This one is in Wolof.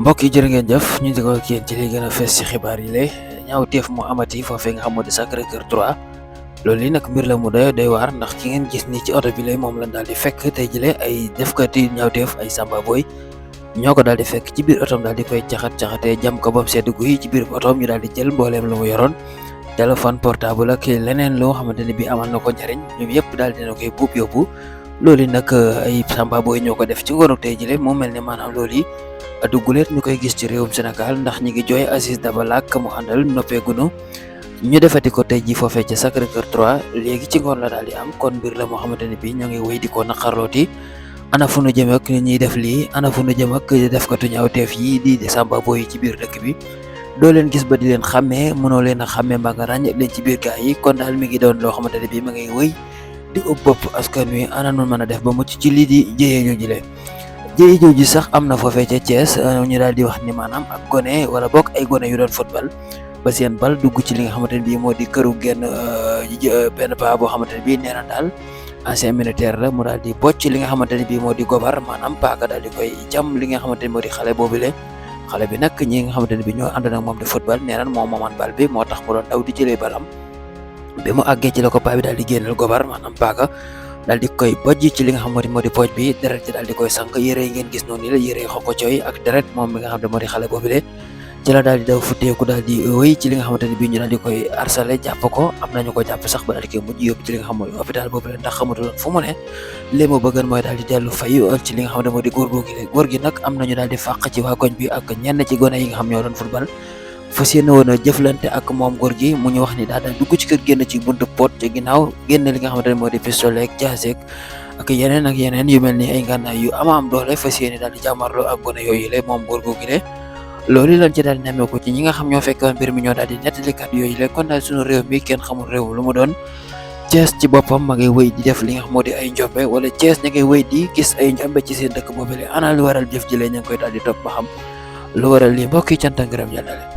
mbokk yi jërë ngeen jëf ñu déglu ak yéen ci li gën a fees ci xibaar yi lay ñaawteef mu amati foofee nga xam moo di Sacré-Cœur 3 loolu yi nag mbir la mu doy waar ndax ki ngeen gis ni ci oto bi lay moom lañ daal di fekk tey jëlee ay defkati ñaawteef ay samba boy ñoo ko daal di fekk ci biir otoom daal di koy caxatee jam ko bam sedd guy ci biir otoom ñu daal di jël mbooleem lu mu yoroon téléphone portable ak leneen loo xamante ne bi amal na ko njariñ ñoom yëpp daal dina koy buub yóbbu loolu nag ay samba boy ñoo ko def ci ngoonu tey jëlee mu mel ne maanaam loolu yi dugguleet ñu koy gis ci réewum Sénégal ndax ñi ngi jooy Aziz Dabala ak mu àndal noppeegunu ñu defati ko tey ji foofee ca Sacré-Cœur 3 léegi ci ngoon la daal di am kon mbir la moo xamante ne bii ñoo ngi wéy di ko naqarlooti ana fu nu jëm ak ñuy def lii ana fu nu jëm ak defkatu ñaawteef yi di samba boy yi ci biir dëkk bi doo leen gis ba di leen xàmmee mënoo leen a xàmmee mbaa nga ràññ leen ci biir gaa yi kon daal mi ngi doon loo xamante ne bii ma ngay wéy di ëpp bopp askan wi ana nu mën a def ba mucc ci lii di jëyee jooju le jëye jooju sax am na foofee ca Thiès ñu daal di wax ni maanaam ak gone wala bokk ay gone yu doon football ba seen bal dugg ci li nga xamante ne bii moo di këru genn benn paa boo xamante ne bii nee na daal ancien militaire la mu daal di bocc li nga xamante ne bii moo di gobar maanaam paaka daal di koy jam li nga xamante ne moo di xale boobule xale bi nag ñi nga xamante ne bii ñoo ànd nag moom di football nee na moom mooman bal bi moo tax mu doon daw di jëlee balam bi mu àggee ci la ko paa bi daal di génneel gobar maanaam paaka daal di koy bojj ci li nga xam moo di pooj bi deret ji daal di koy sànq yére yi ngeen gis noonu la yére yi xonko cooy ak deret moom mi nga xam ne moo di xale boobu le ci la daal di daw futteeku daal di wéy ci li nga xamante ne bii ñu daal di koy harcelé jàpp ko am nañu ko jàpp sax ba daal di koy mujj yóbbu ci li nga xam mooy hôpital boobu le ndax xamatuloon fu mu ne lii mu bëggoon mooy daal di dellu fayu ci li nga xam ne moo di góor gi nag am nañu daal di fàq ci waa koñ bi ak ñenn ci gone yi nga xam ñoo doon football fas yéene woon a jëflante ak moom góor gi mu ñu wax ni daal dugg ci kër génn ci buntu pot ci ginnaaw génn li nga xamante ne moo di pistolet ak jaaseeg ak yeneen yu mel ni ay ngànnaay yu am doole fas yéene daal di jàmmarloo ak gone yooyu le moom góor googu le loolu lañ ci daal di nemmeeku ci ñi nga xam ñoo fekk mbir mi ñoo daal di nettalikat yooyu le kon daal suñu réew mi kenn xamul réew lu mu doon Thiès ci boppam ma ngay wéy di def li nga xam moo di ay njombe wala Thiès ña ngay wéy di gis ay njombe ci seen dëkk boobu le ana lu waral jëf ji le ña ngi koy daal di topp ba xam lu waral lii mbokk yi cant ak ngërëm yàlla